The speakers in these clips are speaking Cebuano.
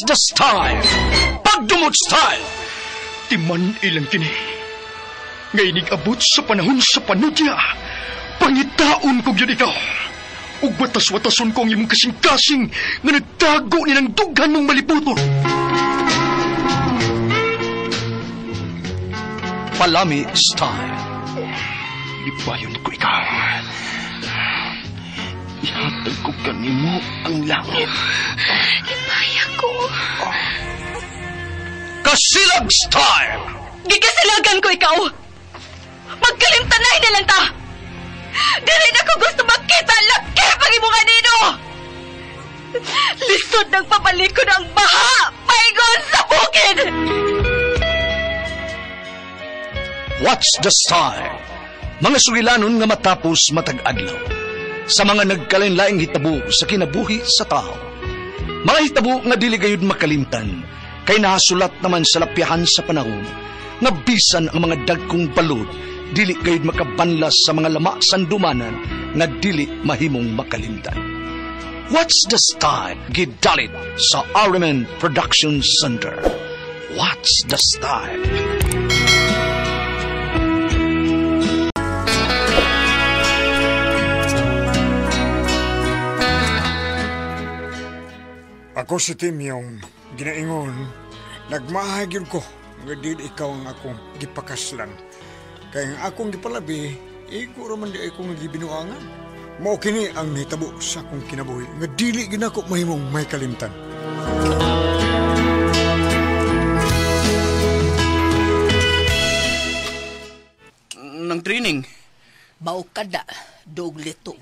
What's the style? Pagdumot style! Timan ilang kini. Ngay abot sa panahon sa panudya. Pangitaon ko gyud ikaw. Ug watas-watason ko ang imong kasing-kasing nga nagtago ni ng dughan mong maliputon. Palami style. Lipayon ko ikaw. Ihatag ko kanimo ang langit. Lipaya ko. Kasilag style! Gikasilagan ko ikaw! Magkalimtanay na lang ta! Dili na ko gusto makita ang laki pag imong anino! Lisod ng pabalikon ang baha! Paingon sa bukid! What's the style? Mga sugilanon nga matapos matag-adlaw. Sa mga nagkalain-laing hitabo sa kinabuhi sa tao. Mga hitabo nga dili gayud makalimtan, kay nahasulat naman sa lapyahan sa panahon, nga bisan ang mga dagkong balod, dili gayud makabanlas sa mga lama sandumanan nga dili mahimong makalimtan. What's the style? Gidalit sa RMN Production Center. What's the style? Ako si Timyong, ginaingon, nagmahay gyud ko, nga dili ikaw ang akong gipakaslan. Kaya ang akong gipalabi, igo raman di akong gibinuangan. Mao kini ang nahitabo sa akong kinabuhi, nga dili ginako mahimong may kalimtan. Nang training? Mao kada, dog lito.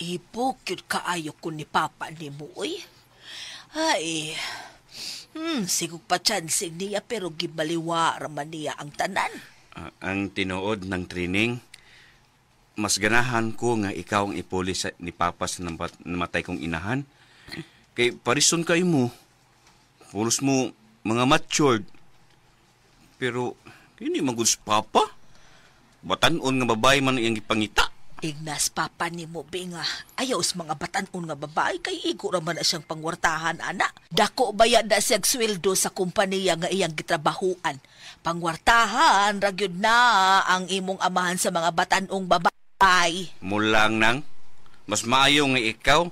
Ipukit kaayo ko ni Papa ni mo, uy. Ay, sigog pa chansing niya pero gibaliwa raman niya ang tanan. Ang tinuod ng training, mas ganahan ko nga ikaw ang ipuli sa, ni Papa sa namatay kong inahan. Kay parison kayo mo, pulos mo mga matured. Pero, hindi magud si Papa. Batanon nga babae man iyang gipangita. Ignas, Papa ni mo, binga. Ayaw sa mga batanon nga babae, kay igo raman na siyang pangwartahan, ana. Dako bayad na siyang sweldo sa kumpanya nga iyang gitrabahuan. Pangwartahan, ragyod na ang imong amahan sa mga batanong babae. Mulang nang, mas maayo nga ikaw,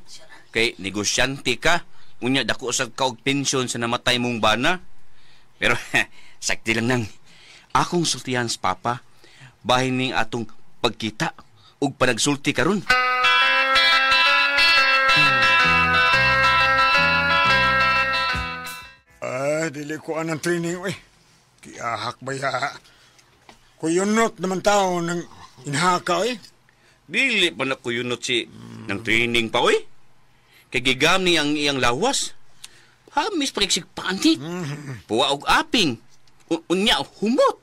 kay negosyante ka, unya dako sa kaog pensyon sa namatay mong bana. Pero, sakti lang nang, akong sultihan sa Papa, bahin ning atong pagkita, ug panagsulti karon. Ay, dili ko anang training, uy. Kiahak ba ya? Kuyunot naman tao ng inhaka, uy. Dili pa na kuyunot si ng training pa, uy. Kay gigam ni ang iyang lawas. Hamis pakiksig panit. Puwa og aping. Unya, humot.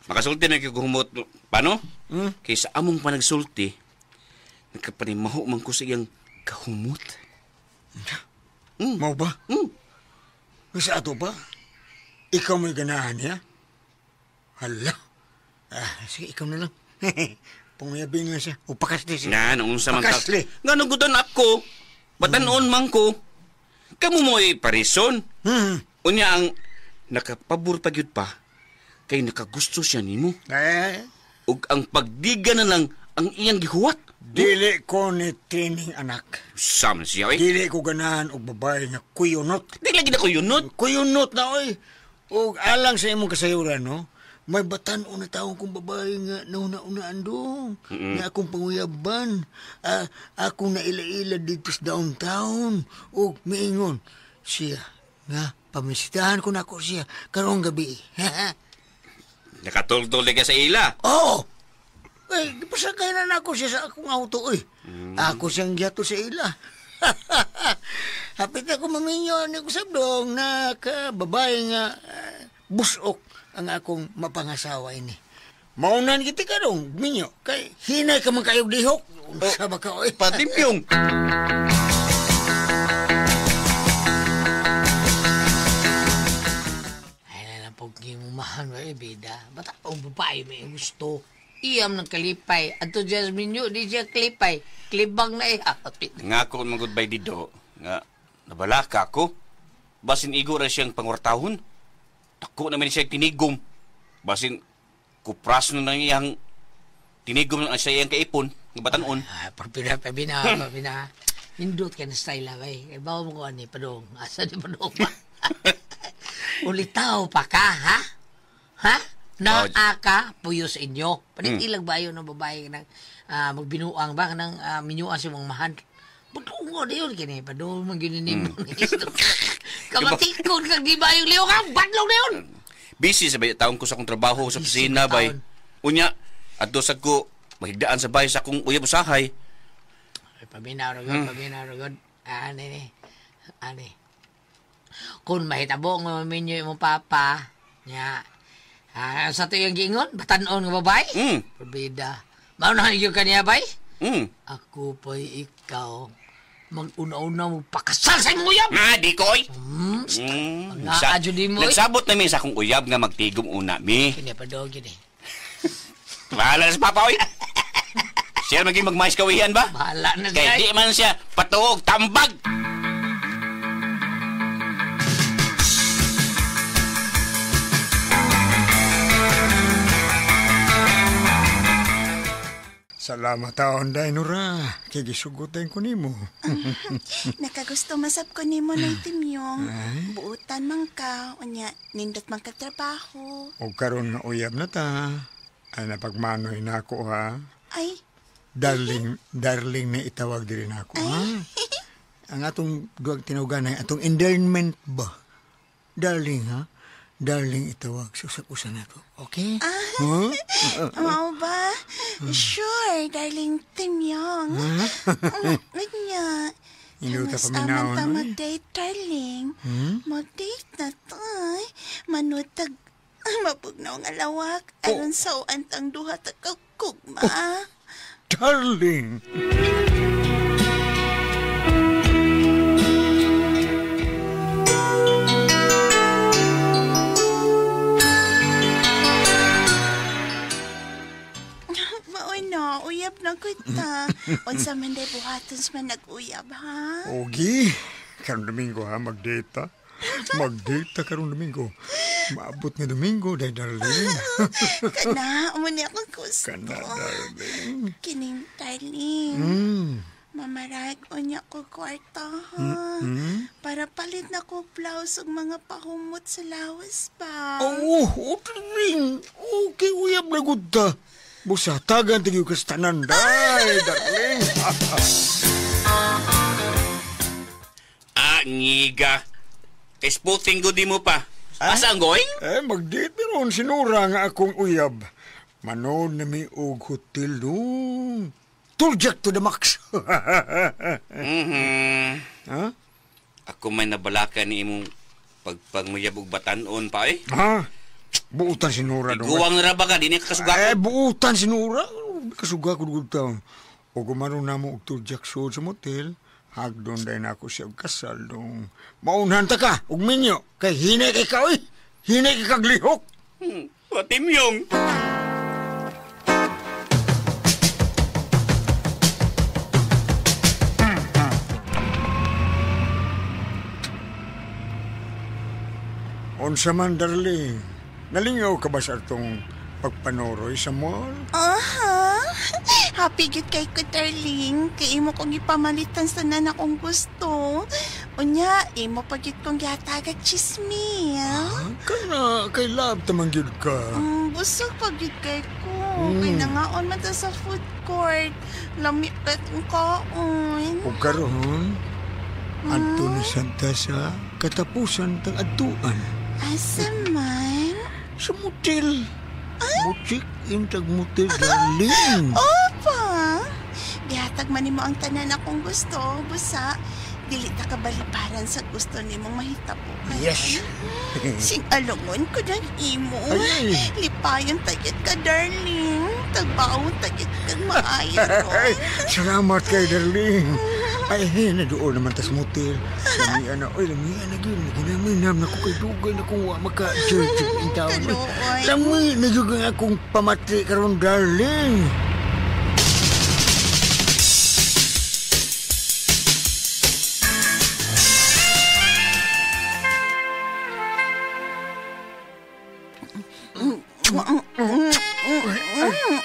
Makasulti na kay humot. Paano? Kay sa among panagsulti, nagkapanimaho man ko sa iyang kahumot. Mau ba? Sa ato ba? Ikaw mo'y ganahan niya? Hala. Sige, ikaw na lang. Pangmayabing lang siya. O pakasli siya. Nga, noong sa man. Pakasli. Nga, nagudan ako. Batanon man ko. Kamu mo'y parison. Unya ang nakapabor pa gyud pa, kay nakagusto siya nimo. Ug ang pagdiga na lang ang iyang gihuwat. Dili ko ni training, anak. Sama siya, oy. Dili ko ganahan og babae nga kuyunot. Dili lagi na kuyunot. Kuyunot na, oy. Og alang sa imong kasayuran, no? May batan-on na taong kong babae nga nauna-unaan dong. Nga akong panguyaban. Akong naila-ila dito sa downtown. Og miingon siya nga pamisitahan ko na ako siya karong gabi. Nakatultol ka sa ila. Oo. Eh, pasakay na ako siya sa akong auto, oy. Ako siyang giyato sa ila. Hapit ako maminyo ni kusabdong na kababae nga busok ang akong mapangasawa ini. Maunan kita karong minyo kay hinay ka man kayog lihok. Unsa ba ka, oy? Patimbyong. Mahan ba, bida? Bata, ang babae may gusto. Iyam ng kalipay. Ato Jasmine yun, di siya kalipay. Klibang na iya. Nga ako mag-goodbye dito. Nga, nabalaka ako. Basin igo ra siyang pangwartahon. Tako naman siya tinigom. Basin kupras na nang iyang tinigom na siya iyang kaipon, ng batanon. Ah, pabina. Indot ka na style la, bay. Kaya bawa mo ko ani, padong. Asa ni padong ba? Ulitaw pa ka, ha? Ha? Naa ka, puyo sa inyo. Panitilag ba yun ng babae ng magbinuang ba ng minyuan sa mong mahan? Padungo na yun, kini. Padung man gininim mo. Kamatikon kang di ba yung liyo ka? Badlong na yun! Busy sa taon ko sa akong trabaho sa opisina, bay. Unya, at dosag ko, mahigdaan sa bahay sa akong uyab usahay. Ay, paminaw ragod. Ani. Kung mahitabo nga maminyo imong papa, nya, sa ito yung giingon, batanon nga babae? Pabida. Maunahan yung kaniya, bay? Ako pa'y ikaw, mag-una-una mo pakasal sa imong uyab! Ah, di ko, oy! Di mo, oy. Nagsabot na mi sa akong uyab nga magtigom una, mi. Kini pa daw, kini. Bahala na sa papa, oy! Siya maging magmais kawihan ba? Bahala na siya. Kaya di man siya patuog, tambag! Salamat taon, Dainura. Kay gisugutan ko nimo. Nakagusto masab ko nimo na itimyong. Buutan man ka, unya, nindot man ka trabaho. O karon nga uyab na ta. Ay napagmanoy na ako, ha? Ay. Darling na itawag diri na ako, ha? Ang atong duwag tinawagan ay atong endearment ba? Darling, ha? Darling itawag sa usap-usa na to. Okay? Huh? Mao ba? Sure, darling Timyong. Unya. Inuta paminaon. Kamusta man ta mag-date, darling? Mag-date na to. Manutag mapugnaw nga lawak. Aron sa uantang duha ta kagkugma. Oh, darling! Uyab na kita. Unsa man day buhaton sa man nag-uyab, ha? Ogi, karong Domingo, ha? Mag-date, ha? Mag-date, ha, karong Domingo. Maabot nga Domingo, day, darling. Kana, amo ni akong gusto. Kana, darling. Kining, darling. Mamarag, unya ko kwarta, ha? Para palit na ko blouse ug mga pahumot sa lawas ba? Oh, darling. Okay, uyab na gud ta. Busa, tagan tayo kastanan, day, darling. Ah, ngiga. Esputing ko di mo pa. Asa ang going? Eh, mag-date meron sinura nga akong uyab. Manood na may og hotel doon. Turjak to the max. Ha? Ako may nabalaka ni imong pagpanguyab og batanon pa, eh. Ha? Buutan sinura doon. Iguang na ba ka? Di niya kakasuga ko. Eh, buutan sinura. Kasuga ko doon taon. O gumano na mo og turjak sood sa motel, hagdon dahil na ako siya kasal doon. Maunhan ta ka, og minyo. Kay hinay kay ka, oy. Hinay kay kaglihok. Patimyong. Unsa man, darling. Nalingaw ka ba sa itong pagpanoroy sa mall? Aha! Happy gyud kay ko, darling. Kay imo kong ipamalitan sa nan akong gusto. Unya, imo pa gyud kong gihatagag chismi. Ah, kana, kay love tamang gyud ka. Busog pa gyud kay ko. Kay nangaon man ta sa food court. Lami pa itong kaon. O karon, adto na santa sa katapusan tang adtuan. Asa man? Sa motel. Mo-check in tag motel, darling. Opa! Gihatag man nimo ang tanan akong gusto, busa. Dili ta kabaliparan sa gusto nimong mahitabo. Yes. Sing alungon ko ng imo. Ay. Lipayon tagit ka, darling. Tagbaon tagit kag maayo ron. Salamat kay darling. Ay, na doon naman tas motel. Lamian na, oy, lamian na gyud. Ginaminam na ko kay dugay na kung wa maka-church in town. Kaluoy. Lami na gyud ang akong pamati karon, darling.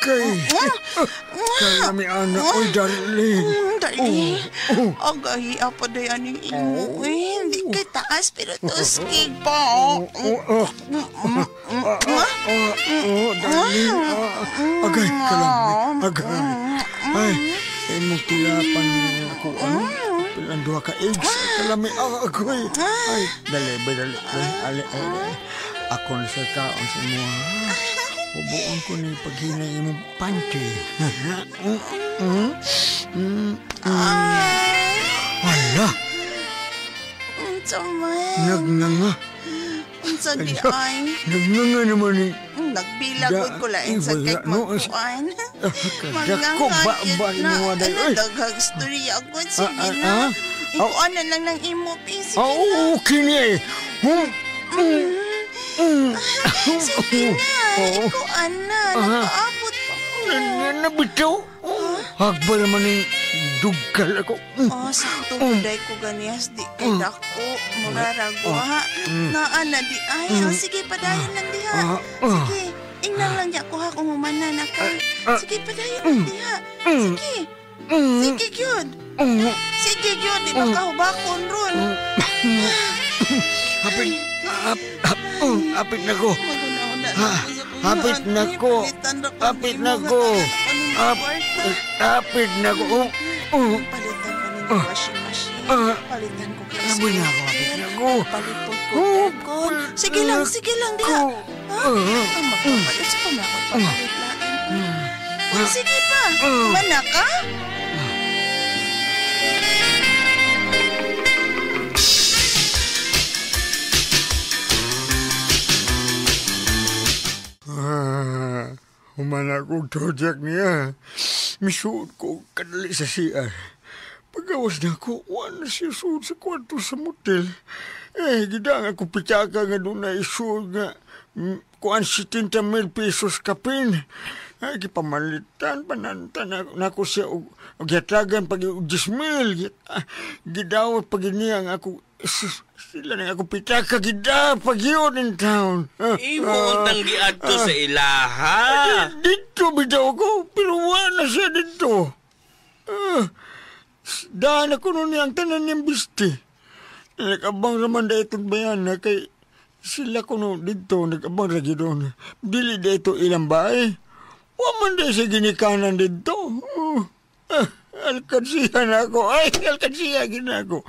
Kay. Kalami anak, oy, darling. Darling, agahi apa day aning imo. Eh, hindi kay taas pero tuskig pa. Oh, darling. Agay, kalami. Agay. Ay, imong tilapan ako, ano? Pilang duha ka eggs. Kalami, agoy. Ay, dali, ba, dali. Ali, ali. Ako na sa kaon sa imo, ha? Hubuon ko ni paghinay imong panty. Hala! Unsa man? Nagnganga. Unsa di ay? Nagnganga naman ni. Nagbilagod ko lain sa kay magkuan. Dako ba ba imo day? Ano daghang storya ko? Sige na. Ikuan na lang ng imo, sige na. Okay ni. Sige na, ikuan na. Nakaabot pa ko. Nabitaw. Hagbal naman yung dugal ako. Oh, sakto day ko ganiyas. Di kay dako. Muraragwa. Naa na di ay. Sige, padayon lang diha. Sige, ingnan lang niya ko ha kung humana na ka. Sige, padayon lang diha. Sige. Sige, gyud. Sige, gyud. Di ba ka hubakon ron? Hapit. Hapit na ko. Hapit na ko. Hapit na ko. Hapit na ko. Palitan ko ninyo washing machine. Palitan ko gas cooker. Palipot ko aircon. Sige lang diha. Ang magpapalit sa pamakot papalit lain. Sige pa. Mana ka? Humana kong tojak niya. Misuod ko kadali sa CR. Pagawas na ako, wala siya suod sa kwarto sa motel. Eh, gidang ako pitaka nga doon na isuod nga kuan 70,000 pesos kapin. Ay, gipamalitan, panantan na ako siya og yatagan pag 10,000. Gidawat pag niyang ako, sila na ako pitaka, gida, pag yun in town. Imo nang giadto sa ilaha. Dito bitaw ko, pero wala siya dito. Daan ako nun niyang tanan niyang bisti. Nag-abang naman da itong bayan na kay sila ko no dito, nag-abang lagi doon. Dili da ito ilang bahay. Waman da siya ginikanan dito. Alkansiya na ako. Ay, alkansiya gina ako.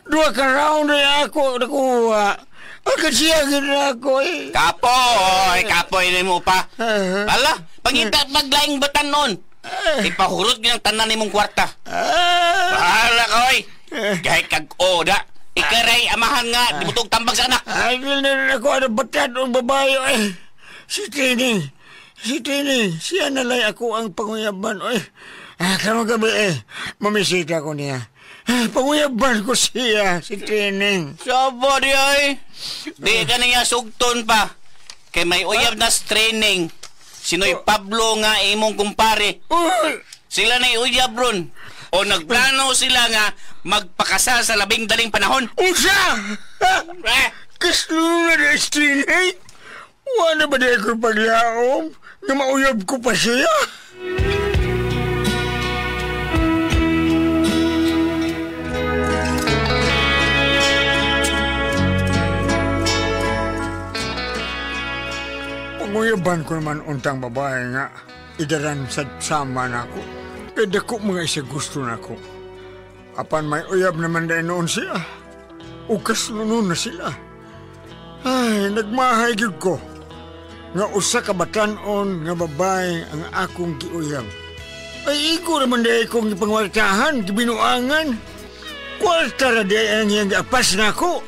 Dua ka round na ako nakuha. Alkansiya gina ako eh. Kapoy! Kapoy na mo pa. Ala, pangita maglaing batan noon. Ipahurot ginang tanan ni mong kwarta. Bahala ka, oy. Kahit kag-oda. Ikaray, amahan nga, di mo itong tambag sa anak. Ay, na ako, ano batan o babae, ay. Si Trini. Si Trini. Siya nalay ako ang panguyaban, oy. Karong gabi, eh. Mamisita ko niya. Panguyaban ko siya, si Trini. Sabo di, oy. Di ka niya sugton pa. Kay may uyab na training. Sinoy Pablo nga imong kumpare. Sila na uyab ron. O nagplano sila nga magpakasal sa labing daling panahon. Unsa! Kaslo na na training? Wala ba di ako paglaom? Nga mauyab ko pa siya? Panguyaban ko naman untang babae nga idaran sa sama na ako. Kaya dako mga isa gusto na ako. Apan may uyab naman dahil noon siya. Ukas noon na sila. Ay, nagmahay gyud ko. Nga usa ka batan-on nga babae ang akong giuyab. Ay, igo naman dahil kong ipangwartahan, gibinuangan. Kwarta ra dahil ang iyang giapas na ako.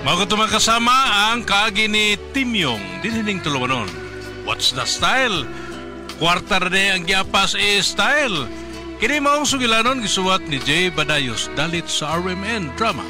Mga kasama ang kaagi ni Timyong dinhining tuluwanon. What's the style? Kwarta na ang giapas e style. Kini maong sugilanon gisuwat ni Jay Badayos dalit sa RMN Drama.